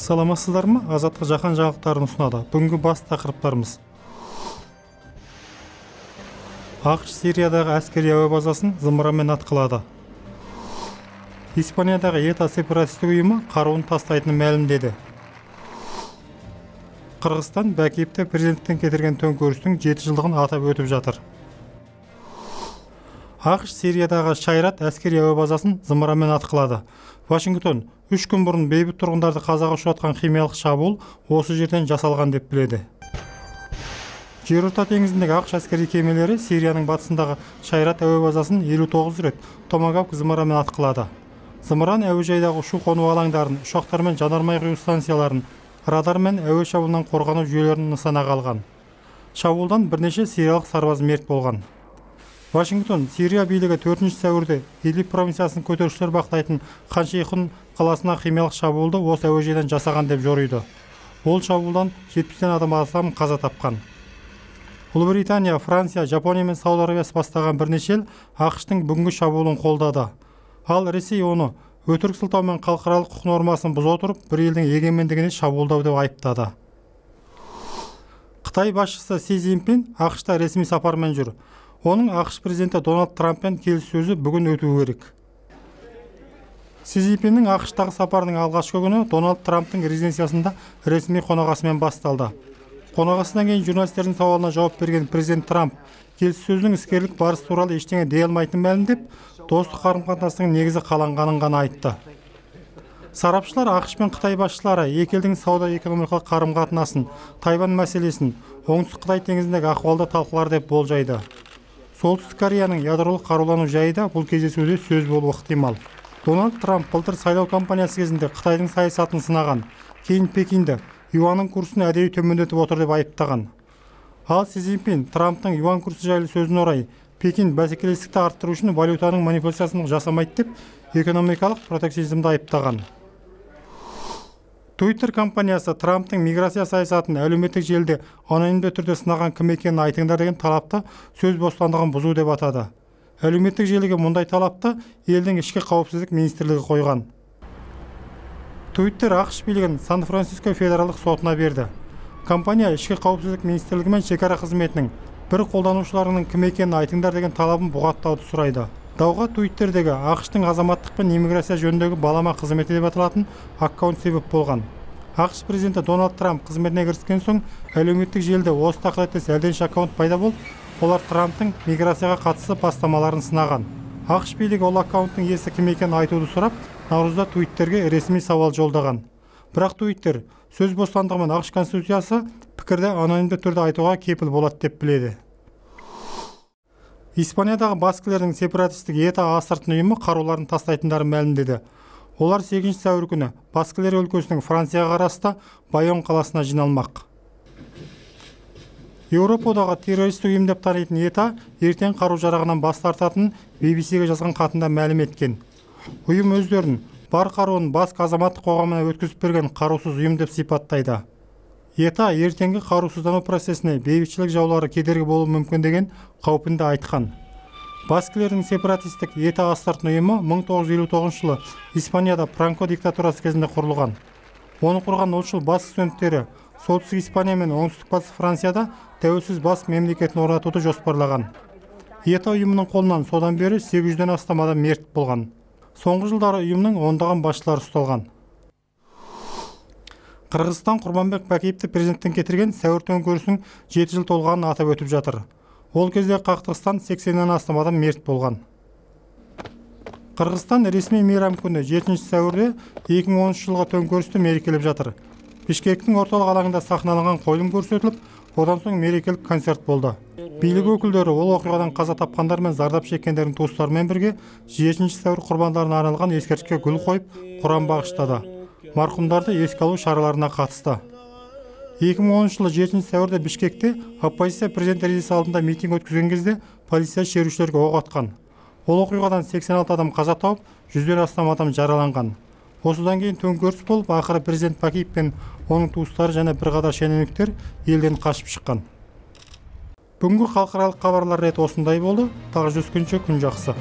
Саламатсыздар ма? Азаттық жаһан жаңалықтарын ұсынады. Бүгінгі бас тақырыптарымыз. АҚШ Сириядағы әскери әуе базасын зымыранмен атқылады. Испаниядағы ЕТА сепаратистік ұйымы қаруын тастайтынын мәлімдеді. Қырғызстан Бәкиевті президенттен кетірген төңкерістің 7 жылдығын атап өтіп жатыр. АҚШ Сириядағы Шайрат әскери әуе базасын зымыранмен атқылады. Вашингтон 3 күн бұрын бейбіт тұрғындарды қазаға ұшыратқан химиялық шабуыл осы жерден жасалған деп біледі. Жерорта теңізіндегі АҚШ әскери кемелері Сирияның батысындағы Шайрат әуе базасын 59 рет Томагавк зымыранмен атқылады. Зымыран әуежайдағы ұшу-қону алаңдарын, ұшақтар мен жанармай құю станцияларын, радар мен әуе шабуылынан қорғану жүйелерін нысанаға алған. Шабуылдан бірнеше сириялық сарбаз мерт болған. Вашингтон Сирия билігі 4 сәуірде Идлиб провинциясын көтерілісшілер бақылайтын Хан Шейхун қаласына химиялық шабуылды осы әуежайдан жасаған деп жориды. Ол шабуылдан 70-тен адам астам қаза тапқан. Ұлыбритания, Франция, Жапония мен Сауд Арабиясы бастаған бірнеше ел АҚШ-тың бүгінгі шабуылын қолдады. Ал Ресей оны өтірік сылтаумен халықаралық құқық нормасын бұза отырып, бір елдің егемендігіне шабуылдау деп айыптады. Қытай басшысы Си Цзиньпин АҚШ-та ресми сапармен жүр. Оның АҚШ президенті Дональд Трамппен келіссөзі бүгін өтуі керек. Си Цзиньпиннің АҚШ-тағы сапарының алғашқы күні Дональд Трамптың резиденциясында ресми қонақасымен басталды. Қонақасынан кейін журналистердің сауалына жауап берген президент Трамп келіссөздің іскерлік барысы туралы ештеңе дей алмайтынын мәлімдеп, достық қарым-қатынастың негізі қаланғанын ғана айтты. Сарапшылар АҚШ пен Қытай басшылары екі елдің сауда-экономикалық қарым-қатынасын, Тайвань мәселесін, Оңтүстік Қытай теңізіндегі ахуалды талқылар деп болжайды. Солтүстік Кореяның ядролық қарулану жайы да бұл кездесуде сөз болуы ықтимал. Дональд Трамп былтыр сайлау кампаниясы кезінде Қытайдың саясатын сынаған, кейін Пекинді юанның курсын әдейі төмендетіп отыр деп айыптаған. Ал Си Цзиньпин Трамптың юан курсы жайлы сөзіне орай Пекин бәсекелестікті арттыру үшін валютаның манипуляциясын жасамайды деп экономикалық протекционизмді айыптаған. Twitter компаниясы Трамптың миграция саясатын әлеуметтік желіде анонимді түрде сынаған кім екенін айтыңдар деген талапты сөз бостандығын бұзу деп атады. Әлеуметтік желіге мұндай талапты елдің ішкі қауіпсіздік министрлігі қойған. Twitter АҚШ билігін Сан-Франциско федералдық сотына берді. Компания ішкі қауіпсіздік министрлігі мен шекара қызметінің бір қолданушыларының кім екенін айтыңдар деген талабын бұғаттауды сұрайды. Дауға Twitterдегі АҚШ-тың азаматтық пен иммиграция жөніндегі балама қызметі деп аталатын аккаунт себеп болған. АҚШ президенті Дональд Трамп қызметіне кіріскен соң әлеуметтік желіде осы тақырыптас әлденеше аккаунт пайда болып, олар Трамптың миграцияға қатысты бастамаларын сынаған. АҚШ билігі ол аккаунттың иесі кім екенін айтуды сұрап, наурызда Twitterге ресми сауал жолдаған. Бірақ Twitter сөз бостандығы мен АҚШ конституциясы пікірді анонимді түрде айтуға кепіл болады деп біледі. Испаниядағы баскілердің сепаратистік ЕТА астыртын ұйымы қаруларын тастайтындарын мәлімдеді. Олар 8 сәуір күні Баскілер өлкесінің Францияға қарасты Байон қаласына жиналмақ. Еуропа одағы террористік ұйым деп танитын ЕТА ертең қару-жарағынан бас тартатынын BBC-ге жазған хатында мәлім еткен. Ұйым өздерін бар қаруын Баск азаматтық қоғамына өткізіп берген қарусыз ұйым деп сипаттайды. ЕТА ертеңгі қарусыздану процесіне бейбітшілік жаулары кедергі болуы мүмкін деген қаупін де айтқан. Баскілердің сепаратистік ЕТА астыртын ұйымы 1959 жылы Испанияда Франко диктатурасы кезінде құрылған. Оны құрған ұлтшыл баск студенттері Солтүстік Испания мен Оңтүстік Батыс Францияда тәуелсіз баск мемлекетін орнатуды жоспарлаған. ЕТА ұйымының қолынан содан бері 800-ден астам адам мерт болған. Соңғы жылдары ұйымның ондаған басшылары ұсталған. Қырғызстан Құрманбек Бәкиевті президенттен кетірген сәуір төңкерісінің 7 жыл толғанын атап өтіп жатыр. Ол кезде қақтығыстан 80-нен астам адам мерт болған. Қырғызстан ресми мейрам күні 7 сәуірде 2013 жылғы төңкерісті мерекелеп жатыр. Бішкектің орталық алаңында сахналанған қойылым көрсетіліп, одан соң мерекелік концерт болды. Билік өкілдері ол оқиғадан қаза тапқандар мен зардап шеккендердің туыстарымен бірге 7 сәуір құрбандарына арналған ескерткішке гүл қойып, құран бағыштады. Марқұмдарды еске алу шараларына қатысты. 2010 жылы 7 сәуірде Бішкекте оппозиция президент резиденциясы алдында митинг өткізген кезде полиция шерушілерге оқ атқан. Ол оқиғадан 86 адам қаза тауып, 100-ден астам адам жараланған. Осыдан кейін төңкеріс болып, ақыры президент Бакиев пен оның туыстары және бірқатар шенеуніктер елден қашып шыққан. Бүгінгі халықаралық хабарлар реті осындай болды. Тағы жүздескенше күн жақсы.